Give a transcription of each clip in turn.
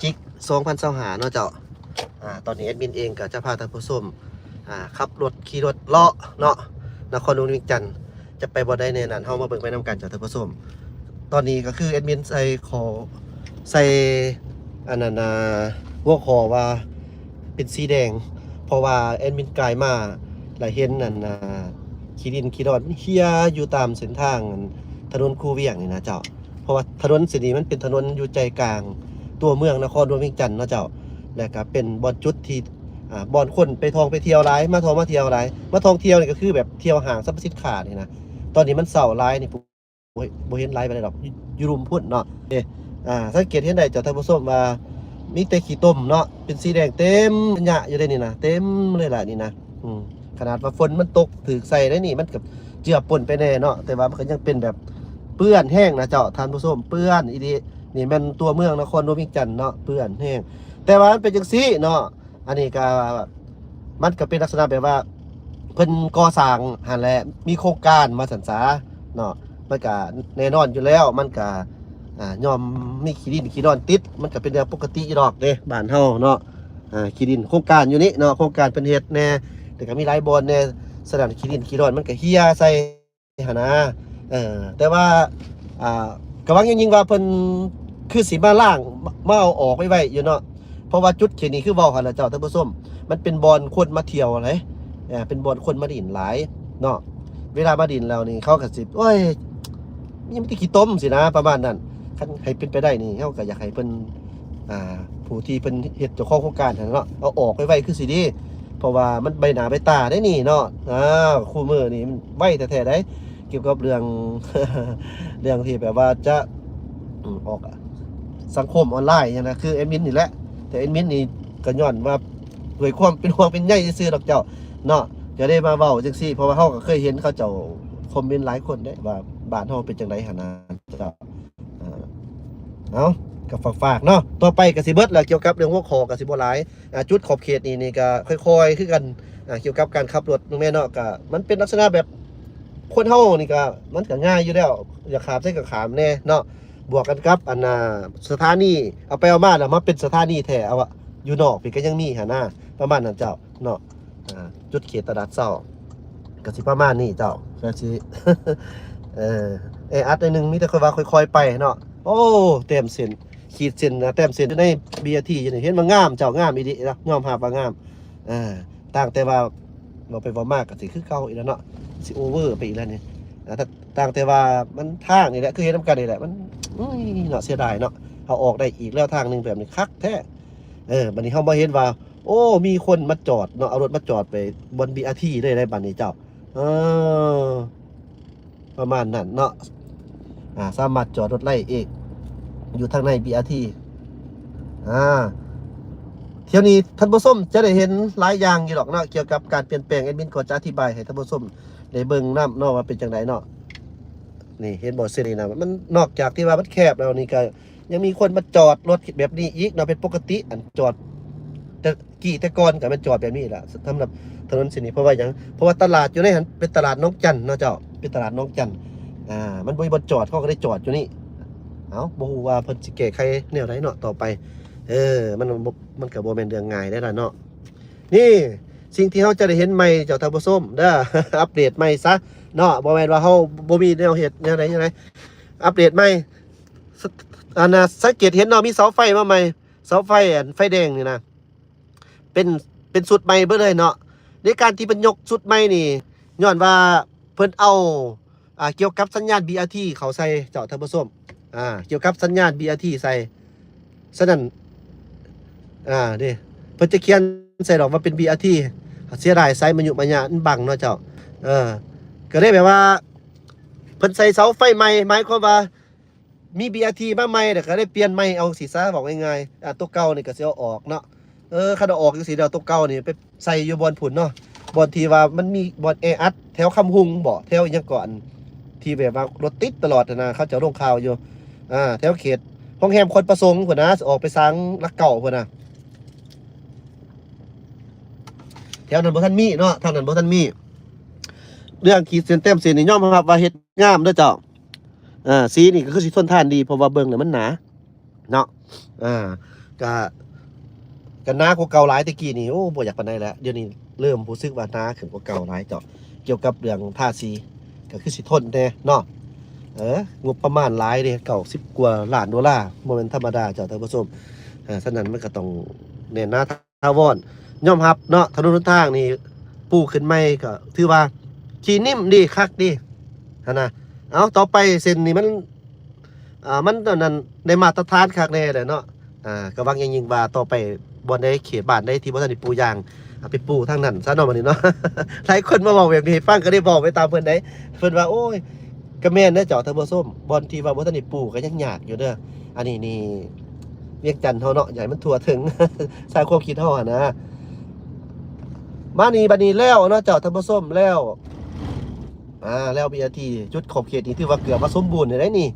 ຈິກ ສອງພັນຊາວຫ້າເນາະເຈົ້າ. ອາ ຕອນນີ້ແອດມິນເອງກໍຈະພາທ່ານຜູ້ຊົມ ອາ ຂັບລົດ ຂີ່ລົດເລາະເນາະ ນະຄອນຫຼວງວຽງຈັນ ຈະໄປບ່ອນໃດແດ່ນັ້ນ ເຮົາມາເບິ່ງໄປນຳກັນເຈົ້າທ່ານຜູ້ຊົມ. ຕອນນີ້ກໍຄືແອດມິນໃສ່ຂໍ ໃສ່ອັນນັ້ນ ອາ ຫົວຂໍ້ວ່າເປັນສີແດງ ເພາະວ່າແອດມິນກາຍມາ ແລ້ວເຫັນອັນ ອາ ຂີ້ດິນຂີ້ດອນມັນເຮ່ຍຢູ່ຕາມເສັ້ນທາງອັນຖະໜົນຄູວຽງນີ້ນະເຈົ້າ. ເພາະວ່າຖະໜົນເສັ້ນນີ້ມັນເປັນຖະໜົນຢູ່ໃຈກາງຕົວເມືອງນະຄອນຫຼວງວຽງຈັນເນາະເຈົ້າ ແລ້ວກໍເປັນບ່ອນຈຸດທີ່ ອາ ບ່ອນຄົນໄປທ່ອງໄປທ່ຽວຫຼາຍ ມາທ່ອງມາທ່ຽວຫຼາຍ ມາທ່ອງທ່ຽວນີ້ກໍຄືແບບທ່ຽວຫ້າງສັບພະສິນຄ້ານີ້ນະ. ຕອນນີ້ມັນເຊົາຫຼາຍນີ້ ບໍ່ ບໍ່ເຫັນຫຼາຍປານໃດດອກ ຢູ່ ຢູ່ລຸ່ມພຸ້ນເນາະ. ເດ້ ອາ ສັງເກດເຫັນໄດ້ເຈົ້າທ່ານຜູ້ຊົມວ່າ ມີແຕ່ຂີ້ຕົມເນາະ ເປັນສີແດງເຕັມໄລຍະຢູ່ເດ້ນີ້ນະ ເຕັມເລີຍລະນີ້ນະ. ອືມ ຂະໜາດວ່າຝົນມັນຕົກຖືກໃສ່ໄດ໋ນີ້ ມັນກໍເຈືອປົນໄປແດ່ເນາະ ແຕ່ວ່າມັນກໍຍັງເປັນແບບເປື້ອນແຮງນະເຈົ້າທ່ານຜູ້ຊົມ ເປື້ອນອີ່ຫຼີ. ນີ້ແມ່ນຕົວເມືອງນະຄອນຫຼວງວຽງຈັນເນາະ ເປື້ອນແຮງ ແຕ່ວ່າມັນເປັນຈັ່ງຊີ້ເນາະ. ອັນນີ້ກໍ ມັນກໍເປັນລັກສະນະແບບວ່າ ເພິ່ນກໍ່ສ້າງຫັ້ນແຫຼະ ມີໂຄງການວ່າຊັ້ນສາເນາະ ມັນກໍແນ່ນອນຢູ່ແລ້ວ ມັນກໍ ອາ ຍ່ອມມີຂີ້ດິນຂີ້ດອນຕິດ ມັນກໍເປັນເລື່ອງປົກກະຕິຢູ່ດອກເດ້ ບ້ານເຮົາເນາະ. ອາ ຂີ້ດິນ ໂຄງການຢູ່ນີ້ເນາະ ໂຄງການເພິ່ນເຮັດແດ່ ແຕ່ກໍມີຫຼາຍບ່ອນແດ່ ສະນັ້ນຂີ້ດິນຂີ້ດອນມັນກໍເຮ່ຍໃສ່ ຫັ້ນນະ. ເອີ ແຕ່ວ່າ ອ່າ ກະຫວັງຢ່າງຍິ່ງວ່າເພິ່ນຄືຊິມາລ້າງ ມາເອົາອອກໄວໆຢູ່ເນາະ ເພາະວ່າຈຸດເຂດນີ້ຄືເວົ້າຫັ້ນລະເຈົ້າທ່ານຜູ້ຊົມ ມັນເປັນບ່ອນຄົນມາທ່ຽວເດ້ ເປັນບ່ອນຄົນມາຫຼິ້ນຫຼາຍເນາະ. ເວລາມາຫຼິ້ນແລ້ວນີ້ ເຂົາກໍຊິ ໂອ້ຍ ມີແຕ່ຂີ້ຕົມຊີ້ນະ ປະມານນັ້ນ. ຄັນໃຫ້ເປັນໄປໄດ້ນີ້ ເຮົາກໍຢາກໃຫ້ເພິ່ນ ອ່າ ຜູ້ທີ່ເພິ່ນເຮັດ ເຈົ້າຂອງໂຄງການຫັ້ນເນາະ ເອົາອອກໄວໆຄືຊິດີ ເພາະວ່າມັນໃບໜ້າໃບຕາໄດ໋ນີ້ເນາະ. ອ່າ ຄູ່ມື້ນີ້ມັນໄວແທ້ໆໄດ໋ ກ່ຽວກັບເລື່ອງ ເລື່ອງທີ່ແບບວ່າຈະ ອືມ ອອກສັງຄົມອອນລາຍຫຍັງນະ ຄືແອດມິນນີ້ແຫຼະ. ແຕ່ແອດມິນນີ້ກໍຍ້ອນວ່າດ້ວຍຄວາມເປັນຫ່ວງເປັນໃຍຊື່ໆດອກເຈົ້າເນາະ ກໍໄດ້ມາເວົ້າຈັ່ງຊີ້ ເພາະວ່າເຮົາກໍເຄີຍເຫັນເຂົາເຈົ້າຄອມເມັນຫຼາຍຄົນເດ້ວ່າບ້ານເຮົາເປັນຈັ່ງໃດຫັ້ນນະເຈົ້າ. ເອົາ ກໍຝາກໆເນາະ ຕໍ່ໄປກໍຊິເບິດແລ້ວ ກ່ຽວກັບເລື່ອງຫົວຂໍ້ກໍຊິບໍ່ຫຼາຍ. ອ່າ ຈຸດຂອບເຂດນີ້ ນີ້ກໍຄ່ອຍໆຄືກັນ ອ່າ ກ່ຽວກັບການຂັບລົດເນາະແມ່ເນາະ ກໍມັນເປັນລັກສະນະແບບ ຄົນເຮົານີ້ກໍ ມັນກໍງ່າຍຢູ່ແລ້ວ ຢາກຂ້າມໃສກໍຂ້າມແດ່ເນາະ ບວກກັນກັບອັນນ່າ ສະຖານີ ເອົາໄປເອົາມາແລ້ວມາເປັນສະຖານີແທ້ ເອົາວ່າຢູ່ນອກພີ້ກໍຍັງມີຫັ້ນນະ ປະມານນັ້ນເຈົ້າເນາະ. ອ່າ ຈຸດເຂດຕະຫຼາດເຊົ້າ ກໍຊິປະມານນີ້ເຈົ້າ ກໍຊິ ເອີ ແອອັດໜ້ອຍໜຶ່ງ ມີແຕ່ຂ້ອຍວ່າຄ່ອຍໆໄປເນາະ. ໂອ້ ແຕ້ມເສັ້ນ ຂີດເສັ້ນນະ ແຕ້ມເສັ້ນຢູ່ໃນບີອາທີຢູ່ນີ້ ເຫັນວ່າງາມເຈົ້າ ງາມອີ່ຫຼີເນາະ ຍອມຮັບວ່າງາມ. ເອີ ຕ່າງແຕ່ວ່າ ເວົ້າໄປເວົ້າມາກໍຊິຄືເກົ່າອີກແລ້ວເນາະ ຊິໂອເວີໄປອີກແລ້ວນີ້. ອ່າ ຕ່າງແຕ່ວ່າມັນທາງນີ້ແຫຼະ ຄືເຮັດນຳກັນນີ້ແຫຼະ ມັນ ໂອ້ຍ ເນາະ ເສຍດາຍເນາະ. ເຮົາອອກໄດ້ອີກແລ້ວທາງໜຶ່ງແບບນີ້ຄັກແທ້. ເອີ ບັດນີ້ເຮົາມາເຫັນວ່າ ໂອ້ ມີຄົນມາຈອດເນາະ ເອົາລົດມາຈອດໄປບ່ອນບີອາທີເລີຍໄດ໋ບັດນີ້ເຈົ້າ. ເອີ ປະມານນັ້ນເນາະ ອ່າ ສາມາດຈອດລົດໄດ້ອີກ ຢູ່ທາງໃນບີອາທີ. ອ່າ ທ່ຽວນີ້ທ່ານຜູ້ຊົມຈະໄດ້ເຫັນຫຼາຍຢ່າງຢູ່ດອກເນາະ ກ່ຽວກັບການປ່ຽນແປງ ແອດມິນກໍຈະອະທິບາຍໃຫ້ທ່ານຜູ້ຊົມໄດ້ເບິ່ງນຳເນາະວ່າເປັນຈັ່ງໃດເນາະ. ນີ້ເຫັນບໍ່ ເສັ້ນນີ້ນະ ມັນນອກຈາກທີ່ວ່າມັນແຄບແລ້ວນີ້ ກໍຍັງມີຄົນມາຈອດລົດແບບນີ້ອີກເນາະ ເປັນປົກກະຕິ ອັນຈອດ ແຕ່ ກີ້ແຕ່ກ່ອນກໍແມ່ນຈອດແບບນີ້ລະ ສຳລັບຖະໜົນເສັ້ນນີ້. ເພາະວ່າຫຍັງ? ເພາະວ່າຕະຫຼາດຢູ່ໃນຫັ້ນເປັນຕະຫຼາດໜອງຈັນເນາະເຈົ້າ ເປັນຕະຫຼາດໜອງຈັນ. ອ່າ ມັນບໍ່ມີບ່ອນຈອດ ເຂົາກໍໄດ້ຈອດຢູ່ນີ້. ເອົ້າ ບໍ່ຮູ້ວ່າເພິ່ນຊິແກ້ໄຂແນວໃດເນາະຕໍ່ໄປ. ເອີ ມັນ ມັນກໍບໍ່ແມ່ນເລື່ອງງ່າຍໄດ໋ລະເນາະ. ນີ້ ສິ່ງທີ່ເຮົາຈະໄດ້ເຫັນໃໝ່ເຈົ້າທ່ານຜູ້ຊົມເດີ ອັບເດດໃໝ່ຊະເນາະ ບໍ່ແມ່ນວ່າເຮົາບໍ່ມີແນວເຮັດແນວໃດຈັ່ງໃດ ອັບເດດໃໝ່. ສ- ອັນນ່າ ສັງເກດເຫັນເນາະ ມີເສົາໄຟມາໃໝ່ ເສົາໄຟ ອັນໄຟແດງນີ້ນະ ເປັນ ເປັນຊຸດໃໝ່ເບິດເລີຍເນາະ. ໃນການທີ່ເພິ່ນຍົກຊຸດໃໝ່ນີ້ ຍ້ອນວ່າເພິ່ນເອົາ ອ່າ ກ່ຽວກັບສັນຍານບີອາທີເຂົ້າໃສ່ເຈົ້າທ່ານຜູ້ຊົມ ອ່າ ກ່ຽວກັບສັນຍານບີອາທີໃສ່. ສະນັ້ນ ອ່າ ເດ້ ເພິ່ນຈະຂຽນໃສ່ດອກວ່າເປັນບີອາທີ ເສຍດາຍສາຍມາຍຸມາຍາມັນບັງເນາະເຈົ້າ. ເອີ ກໍເລີຍແບບວ່າ ເພິ່ນໃສ່ເສົາໄຟໃໝ່ ໝາຍຄວາມວ່າ ມີບີອາທີມາໃໝ່ ແລ້ວກໍໄດ້ປ່ຽນໃໝ່ເອົາຊີ້ຊະ ເວົ້າງ່າຍໆ. ອ່າ ຕົວເກົ່ານີ້ກໍຊິເອົາອອກເນາະ. ເອີ ຄັນເອົາອອກຈັ່ງຊີ້ແລ້ວ ຕົວເກົ່ານີ້ໄປໃສ່ຢູ່ບ່ອນພຸ້ນເນາະ ບ່ອນທີ່ວ່າມັນມີບ່ອນແອອັດ ແຖວຄຳຮຸງບໍ ແຖວອີ່ຫຍັງເກາະ ອັນທີ່ແບບວ່າລົດຕິດຕະຫຼອດຫັ້ນນະ ເຂົາເຈົ້າລົງຂ່າວຢູ່. ອ່າ ແຖວເຂດໂຮງແຮມຄອນປະສົງພຸ້ນນະ ອອກໄປສາງຫຼັກເກົ້າພຸ້ນນະ ແຖວນັ້ນບໍ່ທັນມີເນາະ ທາງນັ້ນບໍ່ທັນມີ. ເລື່ອງຂີດເສັ້ນແຕ້ມເສັ້ນນີ້ຍອມຮັບວ່າເຮັດງາມເດີເຈົ້າ. ອ່າ ສີນີ້ກໍຄືຊິທົນທານດີ ເພາະວ່າເບິ່ງແລ້ວມັນໜາເນາະ. ອ່າ ກະ ກະໜາກວ່າເກົ່າຫຼາຍ. ແຕ່ກີ້ນີ້ ໂອ້ ບໍ່ຢາກປານໃດແລ້ວ. ດຽວນີ້ເລີ່ມຮູ້ສຶກວ່າໜາຂຶ້ນກວ່າເກົ່າຫຼາຍເຈົ້າ. ກ່ຽວກັບເລື່ອງທາສີ ກະຄືຊິທົນແດ່ເນາະ. ເອີ ງົບປະມານຫຼາຍເດ້ ເກົ້າສິບກວ່າລ້ານໂດລາ ບໍ່ແມ່ນທຳມະດາເຈົ້າທ່ານຜູ້ຊົມ. ເອີ ສະນັ້ນມັນກະຕ້ອງແໜ້ນໜາຖາວອນ. ຍອມຮັບເນາະ ຖະໜົນຫົນທາງນີ້ປູຂຶ້ນໃໝ່ ກະຖືວ່າຂີ້ນິ້ມດີ ຄັກດີຫັ້ນນະ. ເອົາ ຕໍ່ໄປເສັ້ນນີ້ມັນ ອ່າ ມັນອັນນັ້ນ ໄດ້ມາດຕະຖານຄັກແນ່ແຫຼະເນາະ. ອ່າ ກະຫວັງຢ່າງຍິ່ງວ່າຕໍ່ໄປບ່ອນໃດ ເຂດບ້ານໃດທີ່ບໍ່ທັນໄດ້ປູຢາງ ອ່າ ໄປປູທາງນັ້ນຊະເນາະ ບັດນີ້ເນາະ. ຫຼາຍຄົນມາເວົ້າແບບນີ້ໃຫ້ຟັງ ກະໄດ້ເວົ້າໄປຕາມເພິ່ນໄດ໋. ເພິ່ນວ່າ ໂອ້ຍ ກະແມ່ນເດີເຈົ້າທ່ານຜູ້ຊົມ ບ່ອນທີ່ວ່າບໍ່ທັນໄດ້ປູກະຍັງຍາກຢູ່ເດີ. ອັນນີ້ນີ້ວຽງຈັນເຮົາເນາະ ຢາກໃຫ້ມັນທົ່ວເຖິງ ສາຍຄວາມຄິດເຮົາຫັ້ນນະ. ມານີ້ບັດນີ້ແລ້ວເນາະເຈົ້າທ່ານຜູ້ຊົມ ແລ້ວ ອ່າ ແລ້ວບີອາທີ ຈຸດຂອບເຂດນີ້ຖືວ່າເກືອບວ່າສົມບູນແລ້ວໄດ໋ນີ້.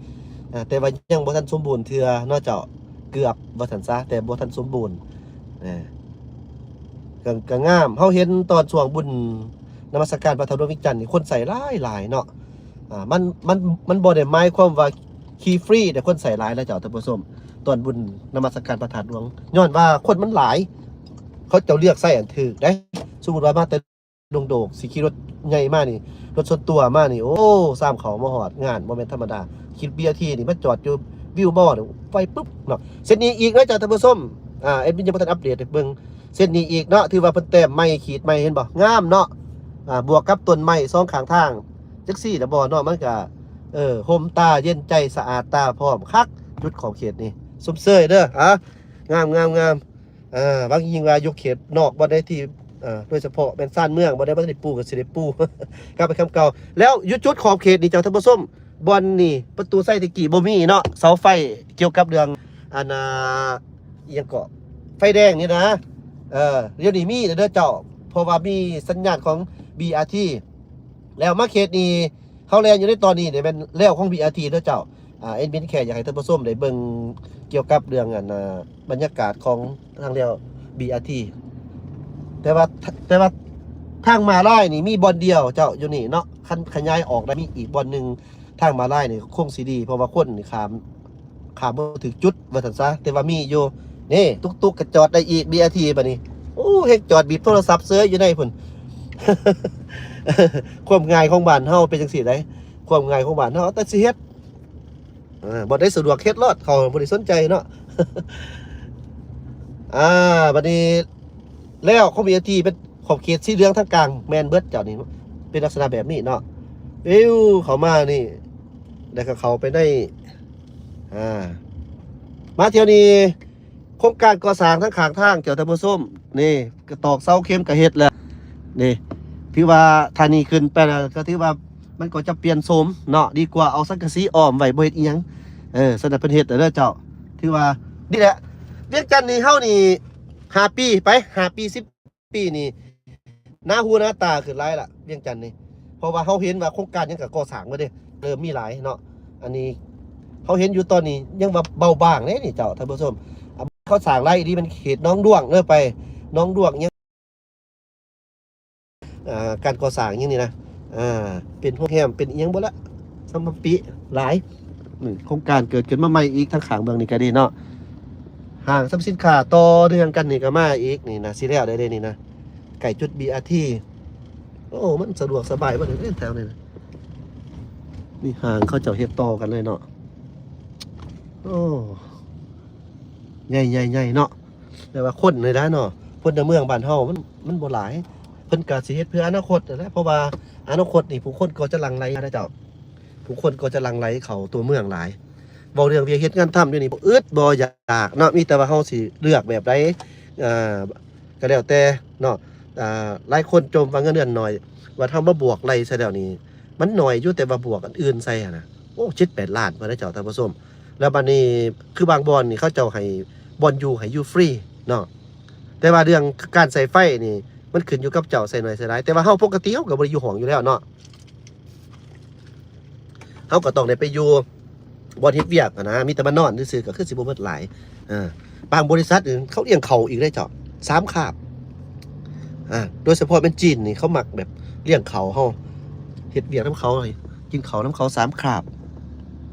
ອ່າ ແຕ່ວ່າຍັງບໍ່ທັນສົມບູນເທື່ອເນາະເຈົ້າ ເກືອບວ່າຊັ້ນຊະ ແຕ່ບໍ່ທັນສົມບູນ. ອ່າ ກະ ກະງາມ ເຮົາເຫັນຕອນຊ່ວງບຸນນະມັດສະການພະທາດຫຼວງວຽງຈັນນີ້ ຄົນໃຊ້ຫຼາຍໆເນາະ. ອ່າ ມັນ ມັນ ມັນບໍ່ໄດ້ໝາຍຄວາມວ່າຂີ່ຟຣີເດ້ ຄົນໃຊ້ຫຼາຍນະເຈົ້າທ່ານຜູ້ຊົມ ຕອນບຸນນະມັດສະການພະທາດຫຼວງ ຍ້ອນວ່າຄົນມັນຫຼາຍ ເຂົາເຈົ້າເລືອກໃຊ້ອັນຖືກເດ້. ສົມມຸດວ່າມາແຕ່ດົງໂດກ ຊິຂີ່ລົດໃຫຍ່ມານີ້ ລົດສ່ວນຕົວມານີ້ ໂອ້ ຊາມເຂົ້າມາຮອດງານ ບໍ່ແມ່ນທຳມະດາ. ຂີ່ບີອາທີນີ້ມາຈອດຢູ່ວິວມໍນີ້ ໄວປຶບເນາະ. ເສັ້ນນີ້ອີກນະເຈົ້າທ່ານຜູ້ຊົມ ອ່າ ແອດມິນຍັງບໍ່ທັນອັບເດດໃຫ້ເບິ່ງ. ເສັ້ນນີ້ອີກເນາະ ຖືວ່າເພິ່ນແຕ້ມໃໝ່ ຂີດໃໝ່ ເຫັນບໍ່ ງາມເນາະ. ອ່າ ບວກກັບຕົ້ນໄມ້ສອງຂ້າງທາງ ຈັກຊີ້ລະບໍ່ເນາະ ມັນກະ ເອີ ຮົ່ມຕາເຢັນໃຈ ສະອາດຕາ ພ້ອມຄັກ. ຈຸດຂອບເຂດນີ້ຊົມເຊີຍເດີ. ອ່າ ງາມໆໆ. ອ່າ ຫວັງຍິ່ງວ່າຢູ່ເຂດນອກ ບ່ອນໃດທີ່ ເອີ ໂດຍສະເພາະແມ່ນຊານເມືອງ ບ່ອນໃດບໍ່ໄດ້ປູກະຊິໄດ້ປູ ກັບໄປຄຳເກົ່າ. ແລ້ວຢູ່ຈຸດຂອບເຂດນີ້ເຈົ້າທ່ານຜູ້ຊົມ ບ່ອນນີ້ປະຕູໄຊແຕ່ກີ້ບໍ່ມີເນາະ ເສົາໄຟ ກ່ຽວກັບເລື່ອງ ອັນ ອ່າ ອີ່ຫຍັງເກາະ ໄຟແດງນີ້ນະ. ເອີ ດຽວນີ້ມີແລ້ວເດີເຈົ້າ ເພາະວ່າມີສັນຍານຂອງບີອາທີ. ແລ້ວມາເຂດນີ້ ເຮົາແລ່ນຢູ່ໃນຕອນນີ້ນີ້ແມ່ນແລ້ວຂອງບີອາທີເດີເຈົ້າ. ອ່າ ແອດມິນແຄ່ຢາກໃຫ້ທ່ານຜູ້ຊົມໄດ້ເບິ່ງກ່ຽວກັບເລື່ອງ ອັນ ອ່າ ບັນຍາກາດຂອງທາງແລ້ວບີອາທີ. ແຕ່ວ່າ ແຕ່ວ່າທາງມ້າລາຍນີ້ມີບ່ອນດຽວເຈົ້າ ຢູ່ນີ້ເນາະ ຄັນຂະຫຍາຍອອກໄດ້ມີອີກບ່ອນໜຶ່ງ. ທາງມ້າລາຍນີ້ຄົງຊິດີ ເພາະວ່າຄົນນີ້ຂ້າມ ຂ້າມບໍ່ຖືກຈຸດວ່າຊັ້ນຊະ ແຕ່ວ່າມີຢູ່. ນີ້ ຕຸກໆກະຈອດໄດ້ອີກ ບີອາທີ ບາດນີ້. ໂອ້ ເຮັດຈອດບີບໂທລະສັບເສີຍຢູ່ໃນພຸ້ນ. ຄວາມງ່າຍຂອງບ້ານເຮົາເປັນຈັ່ງຊີ້ໃດ໋ ຄວາມງ່າຍຂອງບ້ານເຮົາ ແຕ່ຊິເຮັດ ເອີ ບ່ອນໃດສະດວກເຮັດໂລດ ເຂົາບໍ່ໄດ້ສົນໃຈເນາະ. ອ່າ ບາດນີ້ແລ້ວຂອງບີອາທີ ເປັນຂອບເຂດສີເຫຼືອງທາງກາງ ແມ່ນເບິດເຈົ້ານີ້ ເປັນລັກສະນະແບບນີ້ເນາະ. ວິວເຂົ້າມານີ້ ແລ້ວກະເຂົ້າໄປໃນ ອ່າ ມາທ່ຽວນີ້ ໂຄງການກໍ່ສ້າງທາງຂ້າງທາງເຈົ້າທ່ານຜູ້ຊົມ ນີ້ກະຕອກເສົາເຂັມກະເຮັດແລ້ວ. ນີ້ ຖືວ່າຖ້ານີ້ຂຶ້ນໄປແລ້ວກະຖືວ່າມັນກໍຈະປ່ຽນໂສມເນາະ ດີກວ່າເອົາສັງກະສີອ້ອມໄວ້ບໍ່ເຮັດອີ່ຫຍັງ. ເອີ ສະນັ້ນເພິ່ນເຮັດແລ້ວເດີເຈົ້າ ຖືວ່າດີແຫຼະ. ວຽງຈັນນີ້ເຮົານີ້ຫ້າປີໄປ ຫ້າປີ ສິບ ປີນີ້ ໜ້າຫູໜ້າຕາຂຶ້ນຫຼາຍລະວຽງຈັນນີ້ ເພາະວ່າເຮົາເຫັນວ່າໂຄງການຫຍັງກະກໍ່ສ້າງໝົດເດ້ ເລີ່ມມີຫຼາຍເນາະ. ອັນນີ້ເຮົາເຫັນຢູ່ຕອນນີ້ຍັງວ່າເບົາບາງເດ້ນີ້ເຈົ້າທ່ານຜູ້ຊົມ. ເຂົາສ້າງຫຼາຍອີ່ຫຼີ ແມ່ນເຂດໜອງດ້ວງເດີ ໄປໜອງດ້ວງຫຍັງ ອ່າ ການກໍ່ສ້າງຫຍັງນີ້ນະ ອ່າ ເປັນໂຮງແຮມ ເປັນອີ່ຫຍັງເບິດລະ ສຳມະປິຫຼາຍ. ນີ້ໂຄງການເກີດຂຶ້ນມາໃໝ່ອີກ ທາງຂ້າງເບື້ອງນີ້ກະດີເນາະ ຫ້າງສຳສິນຄ້າຕໍ່ເນື່ອງກັນນີ້ກະມາອີກ. ນີ້ນະ ຊິແລ້ວໄດ້ເດ້ນີ້ນະ ໃກ້ຈຸດບີອາທີ. ໂອ້ ມັນສະດວກສະບາຍເບິດເດ້ແຖວນີ້ນະ. ນີ້ຫ້າງເຂົາເຈົ້າເຮັດຕໍ່ກັນເລີຍເນາະ. ໂອ້ ໃຫຍ່ໆໆເນາະ. ແຕ່ວ່າຄົນນີ້ລະເນາະ ພົນລະເມືອງບ້ານເຮົາມັນ ມັນບໍ່ຫຼາຍ. ເພິ່ນກະຊິເຮັດເພື່ອອະນາຄົດຫັ້ນແຫຼະ ເພາະວ່າອະນາຄົດນີ້ຜູ້ຄົນກໍຈະຫຼັ່ງໄຫຼນະເຈົ້າ ຜູ້ຄົນກໍຈະຫຼັ່ງໄຫຼເຂົ້າຕົວເມືອງຫຼາຍ. ເວົ້າເລື່ອງວຽກເຮັດງານທຳດຽວນີ້ບໍ່ອຶດບໍ່ຢາກເນາະ ມີແຕ່ວ່າເຮົາຊິເລືອກແບບໃດ ເອີ ກະແລ້ວແຕ່ເນາະ. ອ່າ ຫຼາຍຄົນຈົ່ມວ່າເງິນເດືອນໜ້ອຍ ວ່າເຮົາມາບວກໄລ່ໃສ່ແລ້ວນີ້ ມັນໜ້ອຍຢູ່ ແຕ່ວ່າບວກອັນອື່ນໃສ່ຫັ້ນນະ ໂອ້ ເຈັດແປດລ້ານພຸ້ນນະເຈົ້າທ່ານຜູ້ຊົມ. ແລ້ວບາດນີ້ຄືບາງບ່ອນນີ້ເຂົາເຈົ້າໃຫ້ບ່ອນຢູ່ ໃຫ້ຢູ່ຟຣີເນາະ ແຕ່ວ່າເລື່ອງການໃຊ້ໄຟນີ້ ມັນຂຶ້ນຢູ່ກັບເຈົ້າໃຊ້ໜ້ອຍໃຊ້ຫຼາຍ. ແຕ່ວ່າເຮົາປົກກະຕິເຮົາກະບໍ່ໄດ້ຢູ່ຫ້ອງຢູ່ແລ້ວເນາະ ເຮົາກະຕ້ອງໄດ້ໄປຢູ່ບ່ອນເຮັດວຽກຫັ້ນນະ ມີແຕ່ມານອນຊື່ໆ ກະຄືຊິບໍ່ໝົດຫຼາຍ. ເອີ ບາງບໍລິສັດນີ້ເຂົາລ້ຽງເຂົ້າອີກເດ້ເຈົ້າ ສາມຄາບ. ອ່າ ໂດຍສະເພາະແມ່ນຈີນນີ້ ເຂົາມັກແບບລ້ຽງເຂົ້າເຮົາ ເຮັດວຽກນຳເຂົາ ກິນເຂົ້ານຳເຂົາສາມຄາບ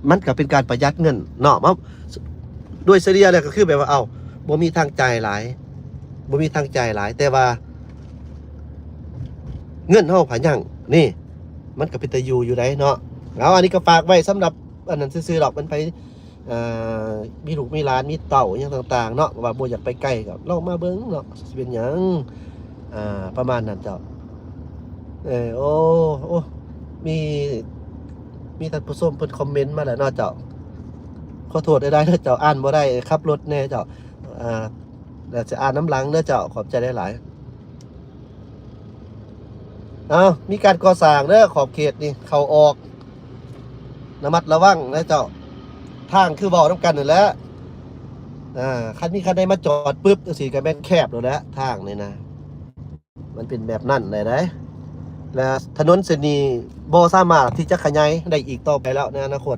ມັນກະເປັນການປະຢັດເງິນເນາະ. ມາ ໂດຍສະເລ່ຍແລ້ວກະຄືແບບວ່າ ເອົ້າ ບໍ່ມີທາງຈ່າຍຫຼາຍ ບໍ່ມີທາງຈ່າຍຫຼາຍ ແຕ່ວ່າເງິນເຮົາພະຍັງ ນີ້ ມັນກໍເປັນຕາຢູ່ຢູ່ໃດເນາະ. ເອົາ ອັນນີ້ກໍຝາກໄວ້ສຳລັບອັນນັ້ນຊື່ໆດອກ ມັນໄປ ເອີ ມີລູກມີຫຼານ ມີເຕົ້າ ອີ່ຫຍັງຕ່າງໆເນາະ ວ່າບໍ່ຢາກໄປໄກກໍລອງມາເບິ່ງເນາະ ຊິເປັນຫຍັງ ອ່າ ປະມານນັ້ນເຈົ້າ. ເອີ ໂອ້ ໂອ້ ມີ ມີທ່ານຜູ້ຊົມເພິ່ນຄອມເມັນມາແລ້ວເນາະເຈົ້າ. ຂໍໂທດຫຼາຍໆເດີເຈົ້າ ອ່ານບໍ່ໄດ້ ຂັບລົດແດ່ເຈົ້າ. ອ່າ ແລ້ວຈະອ່ານນຳຫຼັງເດີເຈົ້າ. ຂອບໃຈຫຼາຍໆ. ເອົາ ມີການກໍ່ສ້າງເດີ ຂອບເຂດນີ້ ເຂົ້າອອກ ລະມັດລະວັງເດີເຈົ້າ. ທາງຄືເວົ້ານຳກັນນັ້ນແຫຼະ ອ່າ ຄັນມີຄັນໃດມາຈອດປຶບຈັ່ງຊີ້ ກໍແມ່ນແຄບໂລດແຫຼະ ທາງນີ້ນະ ມັນເປັນແບບນັ້ນໄດ້ໃດ. ແລະ ຖະໜົນເສັ້ນນີ້ບໍ່ສາມາດທີ່ຈະຂະຫຍາຍໄດ້ອີກຕໍ່ໄປແລ້ວໃນອະນາຄົດ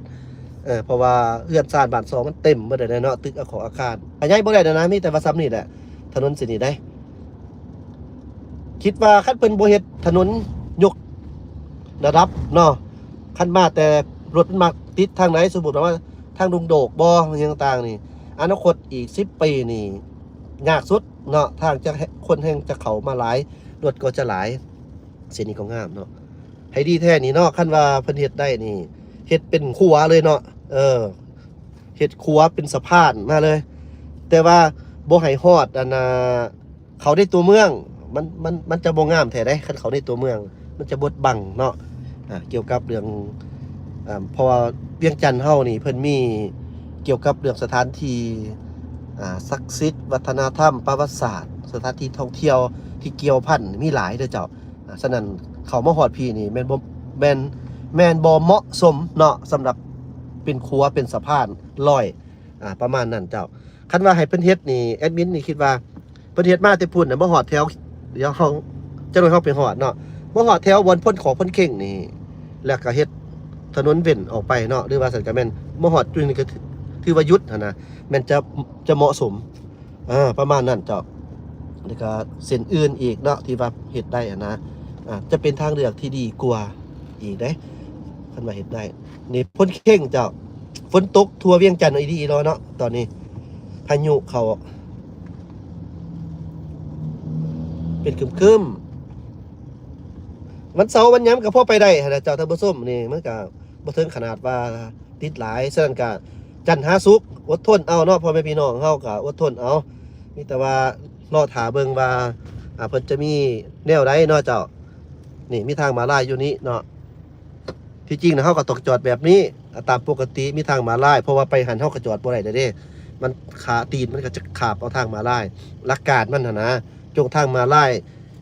ເອີ ເພາະວ່າເຮືອນຊານບ້ານຊ່ອງມັນເຕັມເບິດແລ້ວເນາະ ຕຶກອາຄອງອາຄານ ຂະຫຍາຍບໍ່ໄດ້ແລ້ວນະ ມີແຕ່ວ່າສ່ຳນີ້ແຫຼະ ຖະໜົນເສັ້ນນີ້ໄດ໋. ຄິດວ່າຄັນເພິ່ນບໍ່ເຮັດຖະໜົນຍົກລະດັບເນາະ ຄັນມາແຕ່ລົດມັນມັກຕິດທາງໃດ ສົມມຸດວ່າທາງດົງໂດກບໍ່ ຫຍັງຕ່າງໆນີ້ ອະນາຄົດອີກສິບປີນີ້ຍາກສຸດເນາະ ທາງຈະ ຄົນແຮ່ງຈະເຂົ້າມາຫຼາຍ ລົດກໍຈະຫຼາຍ. ເສັ້ນນີ້ກໍງາມເນາະ ໃຫ້ດີແທ້ນີ້ເນາະ ຄັນວ່າເພິ່ນເຮັດໄດ້ນີ້ ເຮັດເປັນຂົວເລີຍເນາະ ເອີ ເຮັດຂົວເປັນສະພານມາເລີຍ ແຕ່ວ່າບໍ່ໃຫ້ຮອດອັນນ່າ ເຂົ້າໃນຕົວເມືອງ ມັນ ມັນ ມັນຈະບໍ່ງາມແທ້ໃດ໋ ຄັນເຂົ້າໃນຕົວເມືອງ ມັນຈະບົດບັງເນາະ. ອ່າ ກ່ຽວກັບເລື່ອງ ອ່າ ເພາະວ່າວຽງຈັນເຮົານີ້ເພິ່ນມີກ່ຽວກັບເລື່ອງສະຖານທີ່ ອ່າ ສັກສິດ ວັດທະນະທຳ ປະຫວັດສາດ ສະຖານທີ່ທ່ອງທ່ຽວທີ່ກ່ຽວພັນມີຫຼາຍເດີເຈົ້າ. ອ່າ ສະນັ້ນເຂົ້າມາຮອດພີ້ນີ້ແມ່ນບໍ່ ແມ່ນ ແມ່ນບໍ່ເໝາະສົມເນາະ ສຳລັບເປັນຂົວເປັນສະພານລອຍ ອ່າ ປະມານນັ້ນເຈົ້າ. ຄັນວ່າໃຫ້ເພິ່ນເຮັດນີ້ ແອດມິນນີ້ຄິດວ່າເພິ່ນເຮັດມາແຕ່ພຸ້ນນະ ມາຮອດແຖວ ດຽວເຮົາ ຈັກໜ້ອຍເຮົາໄປຮອດເນາະ ມາຮອດແຖວບ່ອນພົນຂອງພົນເຄັ່ງນີ້ ແລ້ວກໍເຮັດຖະໜົນເວັ້ນອອກໄປເນາະ ຫຼືວ່າຊັ້ນກໍແມ່ນມາຮອດຈຸດນີ້ກໍຖືວ່າຢຸດຫັ້ນນະ ແມ່ນຈະ ຈະເໝາະສົມ ເອີ ປະມານນັ້ນເຈົ້າ. ແລ້ວກໍເສັ້ນອື່ນອີກເນາະ ທີ່ວ່າເຮັດໄດ້ຫັ້ນນະ ອາດຈະເປັນທາງເລືອກທີ່ດີກວ່າອີກເດ້ ຄັນວ່າເຮັດໄດ້. ນີ້ພົນເຄັ່ງເຈົ້າ ຝົນຕົກທົ່ວວຽງຈັນອີ່ຫຼີເນາະ ຕອນນີ້ພາຍຸເຂົ້າ ເປັນຄຶ້ມໆ ວັນເສົາວັນຫຍັງກໍພໍໄປໄດ້ຫັ້ນນະເຈົ້າທ່ານຜູ້ຊົມ. ນີ້ມັນກໍບໍ່ເຖິງຂະໜາດວ່າຕິດຫຼາຍ ສະນັ້ນກໍຈັນຫາສຸກ ອົດທົນເອົາເນາະ ພໍ່ແມ່ພີ່ນ້ອງເຮົາກໍອົດທົນເອົາ ມີແຕ່ວ່າລໍຖ້າເບິ່ງວ່າ ອ່າ ເພິ່ນຈະມີແນວໃດເນາະເຈົ້າ. ນີ້ມີທາງມ້າລາຍຢູ່ນີ້ເນາະ ທີ່ຈິງນະ ເຮົາກໍຕ້ອງຈອດແບບນີ້ ອ່າ ຕາມປົກກະຕິ ມີທາງມ້າລາຍ ເພາະວ່າໄປຫັ້ນເຮົາກໍຈອດບໍ່ໄດ້ແລ້ວເດ້ ມັນຂາ ຕີນມັນກໍຈະຂາບເອົາທາງມ້າລາຍ ຫຼັກການມັນຫັ້ນນະ ຈົ່ງທາງມ້າລາຍ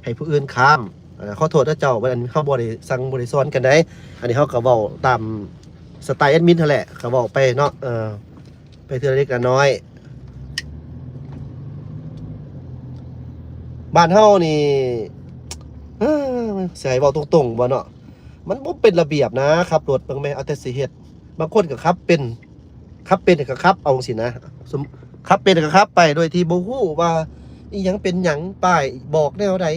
ໃຫ້ຜູ້ອື່ນຂ້າມ. ເອີ ຂໍໂທດນະເຈົ້າ ອັນເຮົາບໍ່ໄດ້ສັ່ງບໍ່ໄດ້ສອນກັນໃດ ອັນນີ້ເຮົາກໍເວົ້າຕາມສະໄຕແອດມິນຫັ້ນແຫຼະ ກໍເວົ້າໄປເນາະ ເອີ ໄປເທື່ອເລັກລະນ້ອຍ. ບ້ານເຮົານີ້ ເອີ ຊິໃຫ້ເວົ້າຕົງໆບໍ່ເນາະ ມັນບໍ່ເປັນລະບຽບນະ ຂັບລົດເບິ່ງແມ້ ເອົາແຕ່ຊິເຮັດ ບາງຄົນກໍຂັບເປັນ ຂັບເປັນກໍຂັບເອົາຈັ່ງຊີ້ນະ ສົມ ຂັບເປັນກໍຂັບໄປໂດຍທີ່ບໍ່ຮູ້ວ່າອີ່ຫຍັງເປັນຫຍັງ ປ້າຍບອກແນວໃດ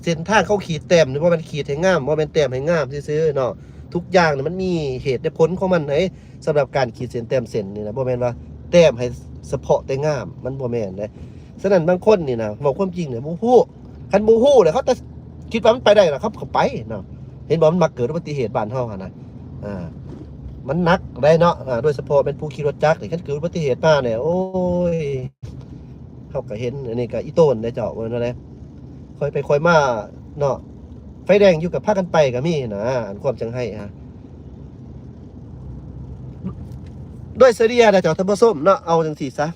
ເສັ້ນທາງເຂົາຂີດແຕ້ມນີ້ ບໍ່ແມ່ນຂີດໃຫ້ງາມ ບໍ່ແມ່ນແຕ້ມໃຫ້ງາມຊື່ໆເນາະ ທຸກຢ່າງນີ້ມັນມີເຫດແລະຜົນຂອງມັນເດ້. ສຳລັບການຂີດເສັ້ນແຕ້ມເສັ້ນນີ້ນະ ບໍ່ແມ່ນວ່າແຕ້ມໃຫ້ສະເພາະແຕ່ງາມ ມັນບໍ່ແມ່ນເດ້. ສະນັ້ນບາງຄົນນີ້ນະ ເວົ້າຄວາມຈິງນີ້ບໍ່ຮູ້ ຄັນບໍ່ຮູ້ແລ້ວເຂົາຈະຄິດວ່າມັນໄປໄດ້ລະ ເຂົາກໍໄປເນາະ. ເຫັນບໍ່ ມັນມັກເກີດອຸບັດຕິເຫດບ້ານເຮົາຫັ້ນນະ ອ່າ ມັນໜັກໄດ໋ເນາະ ອ່າ ໂດຍສະເພາະແມ່ນຜູ້ຂີ່ລົດຈັກນີ້ ຄັນເກີດອຸບັດຕິເຫດມາແລ້ວ ໂອ້ຍ ເຮົາກໍເຫັນ ອັນນີ້ກໍອີ່ໂຕນເດ້ເຈົ້າ ວ່າແນວໃດ ຄ່ອຍໄປຄ່ອຍມາເນາະ ໄຟແດງຢູ່ກໍພາກັນໄປກໍມີນະ ອັນຄວາມຈັ່ງໃຫ້ຫາ ໂດຍສະເລ່ຍນະເຈົ້າທ່ານຜູ້ຊົມເນາະ ເອົາຈັ່ງຊີ້ຊະ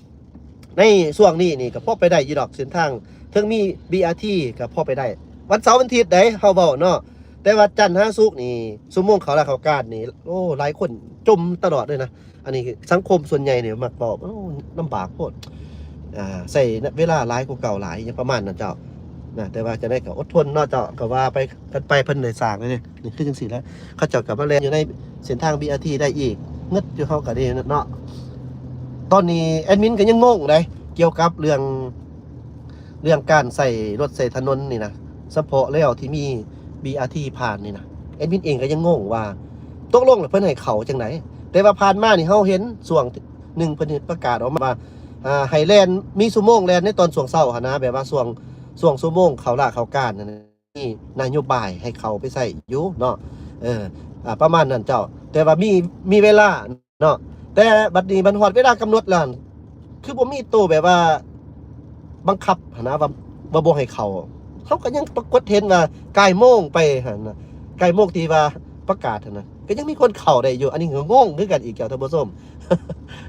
ໃນຊ່ວງນີ້ນີ້ກໍພໍໄປໄດ້ຢູ່ດອກ ເສັ້ນທາງເທິງມີ ບີອາທີ ກໍພໍໄປໄດ້ ວັນເສົາວັນທິດໃດ ເຮົາເວົ້າເນາະ ແຕ່ວ່າຈັນຫາສຸກນີ້ ຊົ່ວໂມງເຂົ້າລາຊະການນີ້ ໂອ້ ຫຼາຍຄົນຈົ່ມຕະຫຼອດເລີຍນະ. ອັນນີ້ສັງຄົມສ່ວນໃຫຍ່ນີ້ມັກເວົ້າ ໂອ້ ລຳບາກໂພດ ອ່າ ໃຊ້ເວລາຫຼາຍກວ່າເກົ່າຫຼາຍ ຫຍັງປະມານນັ້ນເຈົ້ານະ. ແຕ່ວ່າຈັ່ງໃດກໍອົດທົນເນາະເຈົ້າ ກໍວ່າໄປກັນໄປ ເພິ່ນໄດ້ສ້າງແລ້ວນີ້ ນີ້ຄືຈັ່ງຊີ້ແຫຼະ ເຂົາເຈົ້າກໍມາແລ່ນຢູ່ໃນເສັ້ນທາງ ບີອາທີ ໄດ້ອີກ ເງິດຢູ່ເຮົາກໍດີເນາະ. ຕອນນີ້ແອດມິນກໍຍັງງົງເດ້ ກ່ຽວກັບເລື່ອງ ເລື່ອງການໃຊ້ລົດໃຊ້ຖະໜົນນີ້ນະ ສະເພາະແລ້ວທີ່ມີ ບີອາທີ ຜ່ານນີ້ນະ ແອດມິນເອງກໍຍັງງົງວ່າ ຕົກລົງແລ້ວເພິ່ນໃຫ້ເຂົ້າຈັ່ງໃດ? ແຕ່ວ່າຜ່ານມານີ້ເຮົາເຫັນຊ່ວງໜຶ່ງເພິ່ນເຮັດປະກາດອອກມາວ່າ ອ່າ ໃຫ້ແລ່ນ ມີຊົ່ວໂມງແລ່ນໃນຕອນຊ່ວງເຊົ້າຫັ້ນນະ ແບບວ່າຊ່ວງ ຊ່ວງຊົ່ວໂມງເຂົ້າລາເຂົ້າການຫັ້ນນະ ມີນະໂຍບາຍໃຫ້ເຂົ້າໄປໃຊ້ຢູ່ເນາະ ເອີ ອ່າ ປະມານນັ້ນເຈົ້າ ແຕ່ວ່າມີ ມີເວລາເນາະ ແຕ່ບັດນີ້ມັນຮອດເວລາກຳນົດແລ້ວ ຄືບໍ່ມີໂຕແບບວ່າບັງຄັບຫັ້ນນະ ວ່າ ວ່າບໍ່ໃຫ້ເຂົ້າ ເຮົາກໍຍັງປາກົດເຫັນວ່າກ່າຍໂມງໄປຫັ້ນນະ ກ່າຍໂມງທີ່ວ່າປະກາດຫັ້ນນະ ກໍຍັງມີຄົນເຂົ້າໄດ້ຢູ່ ອັນນີ້ກໍງົງຄືກັນອີກເຈົ້າທ່ານຜູ້ຊົມ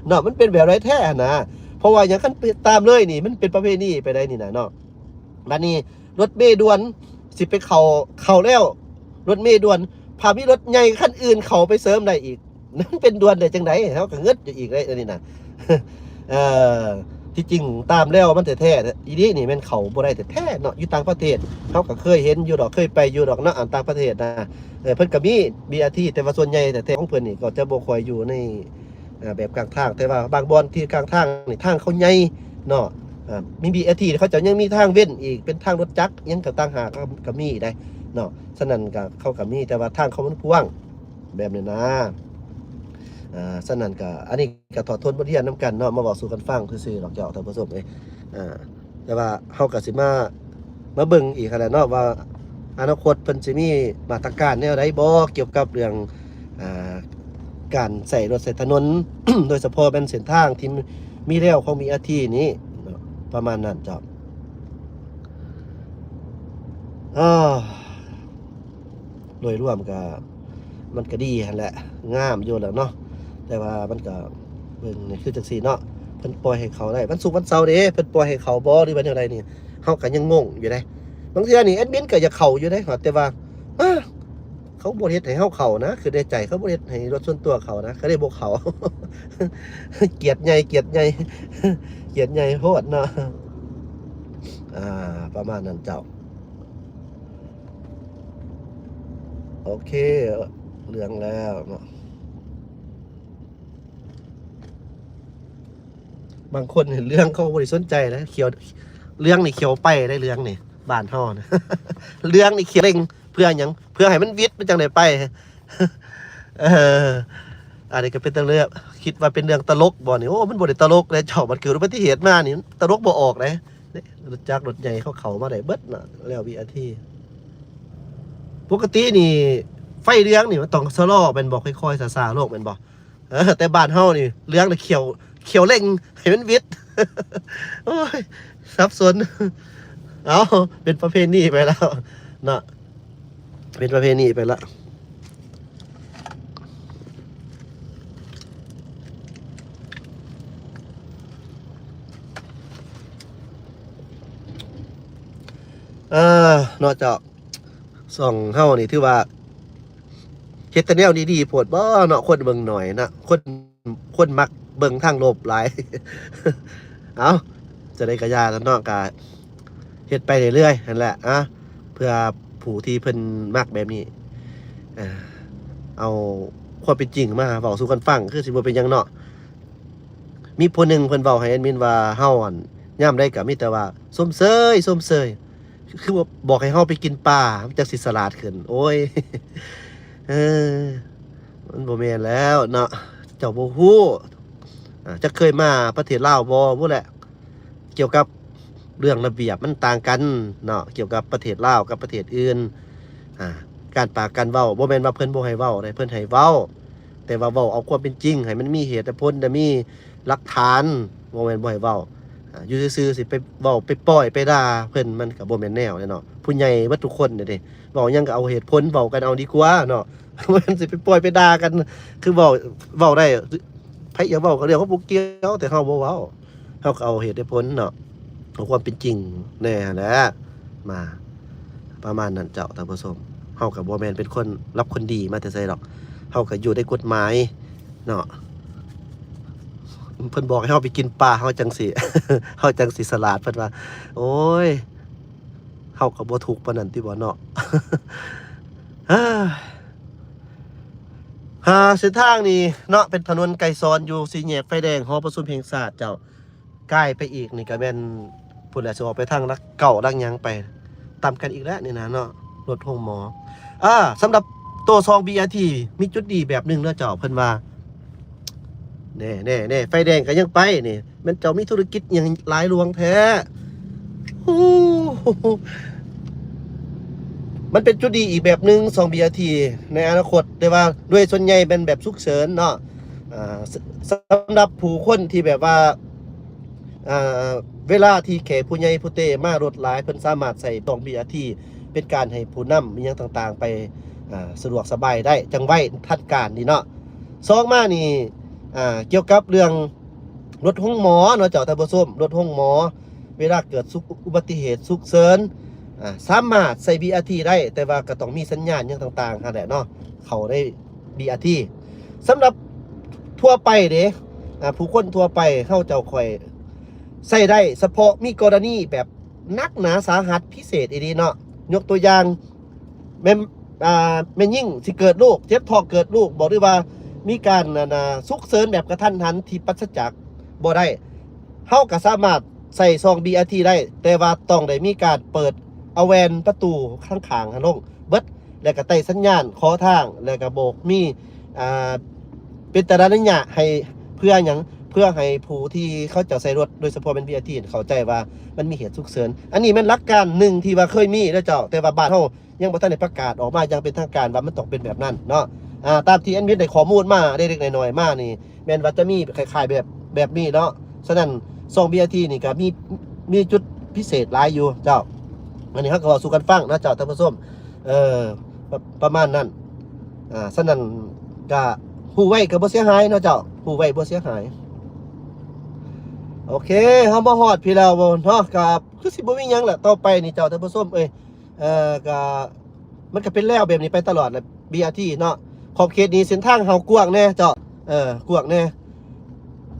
ເນາະ ມັນເປັນແບບໃດແທ້ຫັ້ນນະ ເພາະວ່າຫຍັງ ຄັນໄປຕາມເລີຍນີ້ ມັນເປັນປະເພນີໄປໄດ໋ນີ້ນະເນາະ ບັດນີ້ລົດເມດ່ວນຊິໄປເຂົ້າ ເຂົ້າແລ້ວ ລົດເມດ່ວນ ຖ້າມີລົດໃຫຍ່ຄັນອື່ນເຂົ້າໄປເສີມໄດ້ອີກ ມັນເປັນດ່ວນໄດ້ຈັ່ງໃດ ເຮົາກໍງຶດຢູ່ອີກເດ້ ອັນນີ້ນະ ເອີ ທີ່ຈິງຕາມແລ້ວມັນແທ້ໆ ອີ່ຫຼີນີ້ແມ່ນເຂົ້າບໍ່ໄດ້ແທ້ໆເນາະ ຢູ່ຕ່າງປະເທດ ເຮົາກໍເຄີຍເຫັນຢູ່ດອກ ເຄີຍໄປຢູ່ດອກເນາະ ອັນຕ່າງປະເທດນະ ເອີ ເພິ່ນກໍມີບີອາທີ ແຕ່ວ່າສ່ວນໃຫຍ່ແທ້ໆຂອງເພິ່ນນີ້ກໍຈະບໍ່ຄ່ອຍຢູ່ໃນ ອ່າ ແບບກາງທາງ ແຕ່ວ່າບາງບ່ອນທີ່ກາງທາງນີ້ ທາງເຂົາໃຫຍ່ເນາະ ອ່າ ມີບີອາທີ ເຂົາເຈົ້າຍັງມີທາງເວັ້ນອີກ ເປັນທາງລົດຈັກຫຍັງກໍຕ່າງຫາກ ກໍ ກໍມີໄດ໋ເນາະ ສະນັ້ນກໍ ເຂົາກໍມີ ແຕ່ວ່າທາງເຂົາມັນກວ້າງແບບນີ້ນະ ອ່າ ສະນັ້ນກໍ ອັນນີ້ກໍຖອດທົນບົດຮຽນນຳກັນເນາະ ມາເວົ້າສູ່ກັນຟັງຊື່ໆດອກເຈົ້າທ່ານຜູ້ຊົມເອີຍ ອ່າ ແຕ່ວ່າເຮົາກໍຊິມາ ມາເບິ່ງອີກຫັ້ນແຫຼະເນາະ ວ່າອະນາຄົດເພິ່ນຊິມີມາດຕະການແນວໃດບໍ່ ກ່ຽວກັບເລື່ອງ ອ່າ ການໃຊ້ລົດໃຊ້ຖະໜົນ ໂດຍສະເພາະແມ່ນເສັ້ນທາງທີ່ມີແລ້ວຂອງບີອາທີນີ້ເນາະ ປະມານນັ້ນເຈົ້າ ໂດຍລວມກໍ ມັນກໍດີຫັ້ນແຫຼະ ງາມຢູ່ແຫຼະເນາະ ແຕ່ວ່າມັນກໍ ເບິ່ງນີ້ຄືຈັ່ງຊີ້ເນາະ ເພິ່ນປ່ອຍໃຫ້ເຂົ້າໄດ້ ວັນສຸກວັນເສົາເດ້ ເພິ່ນປ່ອຍໃຫ້ເຂົ້າບໍ່ ຫຼືວ່າແນວໃດນີ້ ເຮົາກໍຍັງງົງຢູ່ເດ້ ບາງເທື່ອນີ້ແອດມິນກໍຢາກເຂົ້າຢູ່ເດ້ ແຕ່ວ່າ ເອີ ເຂົາບໍ່ເຮັດໃຫ້ເຮົາເຂົ້ານະ ຄືໃນໃຈເຂົາບໍ່ເຮັດໃຫ້ລົດສ່ວນຕົວເຂົ້ານະ ກໍເລີຍບໍ່ເຂົ້າ ກຽດໃຫຍ່ ກຽດໃຫຍ່ ກຽດໃຫຍ່ໂພດເນາະ ອ່າ ປະມານນັ້ນເຈົ້າ. ໂອເຄ ເຫຼືອງແລ້ວເນາະ ບາງຄົນເຫັນເຫຼືອງເຂົາບໍ່ໄດ້ສົນໃຈນະ ຂຽວ ເຫຼືອງນີ້ຂຽວໄປໄດ໋ ເຫຼືອງນີ້ ບ້ານເຮົານະ ເຫຼືອງນີ້ຂຽວເລັ່ງ ເພື່ອຫຍັງ? ເພື່ອໃຫ້ມັນຫວິດ ມັນຈັ່ງໄດ້ໄປ ເອີ ອັນນີ້ກໍເປັນຕາເລື່ອງ ຄິດວ່າເປັນເລື່ອງຕະຫຼົກບໍ່ນີ້? ໂອ້ ມັນບໍ່ໄດ້ຕະຫຼົກເດ້ເຈົ້າ ມັນເກີດອຸບັດຕິເຫດມານີ້ ມັນຕະຫຼົກບໍ່ອອກເດ້ ລົດຈັກລົດໃຫຍ່ເຂົາເຂົ້າມາໄດ້ເບິດນະ ແລ້ວວິນາທີ ປົກກະຕິນີ້ໄຟເຫຼືອງນີ້ມັນຕ້ອງຊະລໍແມ່ນບໍ່? ຄ່ອຍໆຊ້າໆລົງແມ່ນບໍ່? ເອີ ແຕ່ບ້ານເຮົານີ້ເຫຼືອງນະຂຽວ ຂຽວເລັ່ງໃຫ້ມັນຫວິດ ໂອ້ຍ ສັບສົນ ເອົາ ເປັນປະເພນີໄປແລ້ວເນາະ ເປັນປະເພນີໄປລະ ເອີ ເນາະເຈົ້າ ຊ່ອງເຮົານີ້ຖືວ່າເຮັດແຕ່ແນວດີໆໂພດບໍ່ເນາະ ຄົນເບິ່ງໜ້ອຍນະ ຄົນ ຄົນມັກເບິ່ງທາງລົບຫຼາຍ ເອົ້າ ຈັ່ງໃດກໍຢ່າເນາະ ກໍເຮັດໄປເລື້ອຍໆຫັ້ນແຫຼະ ອາ ເພື່ອຜູ້ທີ່ເພິ່ນມັກແບບນີ້ ເອົາຄວາມເປັນຈິງມາເວົ້າສູ່ກັນຟັງ ຄືຊິບໍ່ເປັນຫຍັງເນາະ ມີຜູ້ໜຶ່ງເພິ່ນເວົ້າໃຫ້ແອດມິນວ່າ ເຮົາຫັ້ນ ຍາມໃດກໍມີແຕ່ວ່າຊົມເຊີຍ ຊົມເຊີຍ ຄືວ່າບອກໃຫ້ເຮົາໄປກິນປາ ມັນຈັ່ງຊິສະຫຼາດຂຶ້ນ ໂອ້ຍ ເອີ ມັນບໍ່ແມ່ນແລ້ວເນາະ ເຈົ້າບໍ່ຮູ້ ອາ ຈັກເຄີຍມາປະເທດລາວບໍ່ ບໍ່ແຫຼະ ກ່ຽວກັບເລື່ອງລະບຽບມັນຕ່າງກັນເນາະ ກ່ຽວກັບປະເທດລາວກັບປະເທດອື່ນ ອາ ການປາກການເວົ້າ ບໍ່ແມ່ນວ່າເພິ່ນບໍ່ໃຫ້ເວົ້າເດ້ ເພິ່ນໃຫ້ເວົ້າ ແຕ່ວ່າເວົ້າເອົາຄວາມເປັນຈິງ ໃຫ້ມັນມີເຫດແລະຜົນ ແລະມີຫຼັກຖານ ບໍ່ແມ່ນບໍ່ໃຫ້ເວົ້າ ອາ ຢູ່ຊື່ໆ ຊິໄປເວົ້າໄປປ້ອຍໄປດ່າເພິ່ນ ມັນກໍບໍ່ແມ່ນແນວເດ້ເນາະ ຜູ້ໃຫຍ່ເບິດທຸກຄົນເດ້ ເວົ້າຫຍັງກໍເອົາເຫດຜົນ ເວົ້າກັນເອົາດີກວ່າເນາະ ບໍ່ແມ່ນຊິໄປປ້ອຍໄປດ່າກັນ ຄືເວົ້າ ເວົ້າໄດ້ ໃຜຢາກເວົ້າກໍເລື່ອງຂອງຜູ້ກ່ຽວ ແຕ່ເຮົາບໍ່ເວົ້າ ເຮົາກໍເອົາເຫດເອົາຜົນເນາະ ເອົາຄວາມເປັນຈິງແດ່ຫັ້ນແຫຼະ ມາ ປະມານນັ້ນເຈົ້າ ທ່ານຜູ້ຊົມ ເຮົາກໍບໍ່ແມ່ນເປັນຄົນລັບຄົນດີມາແຕ່ໃສດອກ ເຮົາກໍຢູ່ໃນກົດໝາຍເນາະ ເພິ່ນບອກໃຫ້ເຮົາໄປກິນປາ ເຮົາຈັ່ງຊິ ເຮົາຈັ່ງຊິສະຫຼາດ ເພິ່ນວ່າ ໂອ້ຍ ເຮົາກໍບໍ່ທຸກປານນັ້ນຕິບໍ່ເນາະ ຫາເສັ້ນທາງນີ້ເນາະ ເປັນຖະໜົນໄກສອນ ຢູ່ສີ່ແຍກໄຟແດງຫໍປະຊຸມແຫ່ງຊາດເຈົ້າ ກາຍໄປອີກນີ້ກໍແມ່ນ ພຸ້ນແຫຼະ ຊິອອກໄປທາງຫຼັກເກົ້າ ຫຼັກຫຍັງໄປ ຕຳກັນອີກແລ້ວນີ້ນະເນາະ ລົດໂຮງໝໍ ອາ ສຳລັບໂຕສອງບີອາທີ ມີຈຸດດີແບບໜຶ່ງເດີເຈົ້າ ເພິ່ນວ່າ ແນ່ໆໆ ໄຟແດງກໍຍັງໄປນີ້ ແມ່ນເຈົ້າມີທຸລະກິດຫຍັງຫຼາຍຫຼວງແທ້. ໂອ້ ມັນເປັນຈຸດດີອີກແບບໜຶ່ງ ສອງບີອາທີ ໃນອະນາຄົດ, ແຕ່ວ່າໂດຍສ່ວນໃຫຍ່ແມ່ນແບບສຸກເສີນເນາະ. ອ່າ ສ- ສຳລັບຜູ້ຄົນທີ່ແບບວ່າ ອ່າ ເວລາທີ່ແຂກຜູ້ໃຫຍ່ຜູ້ເຕມາລົດຫຼາຍ ເພິ່ນສາມາດໃຊ້ສອງບີອາທີ ເປັນການໃຫ້ຜູ້ນຳອີ່ຫຍັງຕ່າງໆ ໄປ ອ່າ ສະດວກສະບາຍໄດ້ ຈັ່ງໄວທັນການນີ້ເນາະ. ສອງມານີ້ ອ່າ ກ່ຽວກັບເລື່ອງລົດໂຮງໝໍເນາະເຈົ້າທ່ານຜູ້ຊົມ, ລົດໂຮງໝໍ ເວລາເກີດສຸກ ອຸບັດຕິເຫດສຸກເສີນ ອ່າ ສາມາດໃຊ້ບີອາທີໄດ້ ແຕ່ວ່າກໍຕ້ອງມີສັນຍານຫຍັງຕ່າງໆຫັ້ນແຫຼະເນາະ ເຂົ້າໃນບີອາທີ. ສຳລັບທົ່ວໄປເດ້ ອ່າ ຜູ້ຄົນທົ່ວໄປ ເຮົາເຈົ້າຂ້ອຍໃຊ້ໄດ້ ສະເພາະມີກໍລະນີແບບໜັກໜາສາຫັດພິເສດອີ່ຫຼີເນາະ. ຍົກຕົວຢ່າງ ແມ່ນ ອ່າ ແມ່ຍິງຊິເກີດລູກ ເຈັບທ້ອງເກີດລູກບໍ ຫຼືວ່າມີການ ອັນນ່າ ສຸກເສີນແບບກະທັນຫັນທີ່ປັດສະຈາກບໍ່ໄດ້ ເຮົາກໍສາມາດໃສ່ຊ່ອງບີອາທີໄດ້ ແຕ່ວ່າຕ້ອງໄດ້ມີການເປີດເອົາແວ່ນປະຕູຂ້າງໆຫັ້ນລົງເບິດ ແລ້ວກໍໄຕ້ສັນຍານຂໍທາງ ແລ້ວກໍໂບກມີ ອ່າ ເປັນຕາລະໄລຍະໃຫ້ ເພື່ອຫຍັງ? ເພື່ອໃຫ້ຜູ້ທີ່ເຂົາເຈົ້າໃຊ້ລົດ ໂດຍສະເພາະແມ່ນບີອາທີ ເຂົ້າໃຈວ່າມັນມີເຫດສຸກເສີນ. ອັນນີ້ແມ່ນຫຼັກການໜຶ່ງທີ່ວ່າເຄີຍມີເດີເຈົ້າ, ແຕ່ວ່າບ້ານເຮົາຍັງບໍ່ທັນໄດ້ປະກາດອອກມາຢ່າງເປັນທາງການວ່າມັນຕ້ອງເປັນແບບນັ້ນເນາະ. ອ່າ ຕາມທີ່ແອດມິນໄດ້ຂໍ້ມູນມາເລັກໆນ້ອຍໆມານີ້ ແມ່ນວ່າຈະມີຄ້າຍໆແບບ ແບບນີ້ເນາະ. ສະນັ້ນ ຊ່ອງບີອາທີນີ້ກໍມີ ມີຈຸດພິເສດຫຼາຍຢູ່ເຈົ້າ. ອັນນີ້ເຮົາກໍເວົ້າສູ່ກັນຟັງເນາະເຈົ້າທ່ານຜູ້ຊົມ. ເອີ ປະ ປະມານນັ້ນ. ອ່າ ສະນັ້ນກະຮູ້ໄວ້ກໍບໍ່ເສຍຫາຍເນາະເຈົ້າ, ຮູ້ໄວ້ບໍ່ເສຍຫາຍ. ໂອເຄ ເຮົາມາຮອດພີ້ແລ້ວເນາະ, ກະຄືຊິບໍ່ມີຫຍັງແຫຼະ ຕໍ່ໄປນີ້ເຈົ້າທ່ານຜູ້ຊົມເອີຍ. ເອີ ກະ ມັນກະເປັນແລວແບບນີ້ໄປຕະຫຼອດແຫຼະ ບີອາທີເນາະ. ຂອບເຂດນີ້ເສັ້ນທາງເຮົາກວ້າງແດ່ເຈົ້າ, ເອີ ກວ້າງແດ່.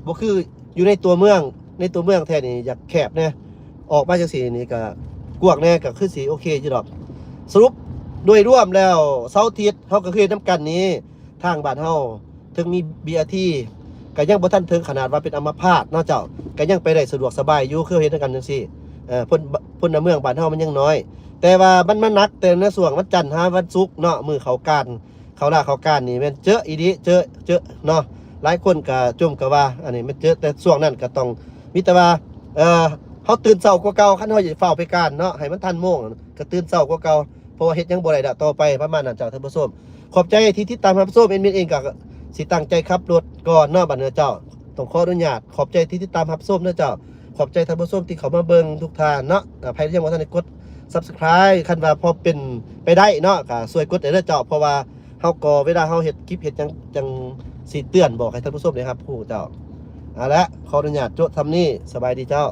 ບໍ່ຄືຢູ່ໃນຕົວເມືອງ, ໃນຕົວເມືອງແທ້ນີ້ຢາກແຄບແດ່, ອອກມາຈັ່ງຊີ້ນີ້ກະກວ້າງແດ່ ກະຄືຊິໂອເຄຢູ່ດອກ. ສະຫຼຸບໂດຍລວມແລ້ວ ເສົາອາທິດເຮົາກໍຄືເຮັດນຳກັນນີ້ ທາງບ້ານເຮົາເຖິງມີບີອາທີ ກໍຍັງບໍ່ທັນເຖິງຂະໜາດວ່າເປັນອຳມະພາດເນາະເຈົ້າ, ກໍຍັງໄປໄດ້ສະດວກສະບາຍຢູ່ ຄືເຮັດນຳກັນຈັ່ງຊີ້. ເອີ ພົນ ພົນລະເມືອງບ້ານເຮົາມັນຍັງນ້ອຍ, ແຕ່ວ່າມັນມາໜັກແຕ່ໃນຊ່ວງວັນຈັນຫາວັນສຸກເນາະ, ມື້ເຂົ້າການ ເຂົ້າລາເຂົ້າການນີ້ແມ່ນເຈີອີ່ຫຼີ ເຈີ ເຈີເນາະ. ຫຼາຍຄົນກະຈົ່ມກະວ່າ ອັນນີ້ແມ່ນເຈີ, ແຕ່ຊ່ວງນັ້ນກະຕ້ອງ ມີແຕ່ວ່າ ເອີ ເຮົາຕື່ນເຊົ້າກວ່າເກົ່າ, ຄັນເຮົາຢາກຟ້າວໄປການເນາະ ໃຫ້ມັນທັນໂມງ ກະຕື່ນເຊົ້າກວ່າເກົ່າ, ເພາະວ່າເຮັດຫຍັງບໍ່ໄດ້ລະຕໍ່ໄປ ປະມານນັ້ນເຈົ້າທ່ານຜູ້ຊົມ. ຂອບໃຈທີ່ຕິດຕາມຮັບຊົມ, ແອດມິນເອງກະຊິຕັ້ງໃຈຂັບລົດກ່ອນເນາະ ບັດນີ້ເຈົ້າ. ຕ້ອງຂໍອະນຸຍາດ ຂອບໃຈທີ່ຕິດຕາມຮັບຊົມເດີເຈົ້າ, ຂອບໃຈທ່ານຜູ້ຊົມທີ່ເຂົ້າມາເບິ່ງທຸກທ່ານເນາະ. ອ່າ ໃຜທີ່ຍັງບໍ່ທັນໄດ້ກົດ Subscribe ຄັນວ່າພໍເປັນໄປໄດ້ເນາະ ກໍຊ່ວຍກົດໃຫ້ເດີເຈົ້າ, ເພາະວ່າເຮົາກໍເວລາເຮົາເຮັດຄລິບເຮັດຫຍັງ ຈັ່ງຊິເຕືອນບອກໃຫ້ທ່ານຜູ້ຊົມໄດ້ຮັບຮູ້ເຈົ້າ. ເອົາລະ ຂໍອະນຸຍາດໂຈະສ່ຳນີ້, ສະບາຍດີເຈົ້າ.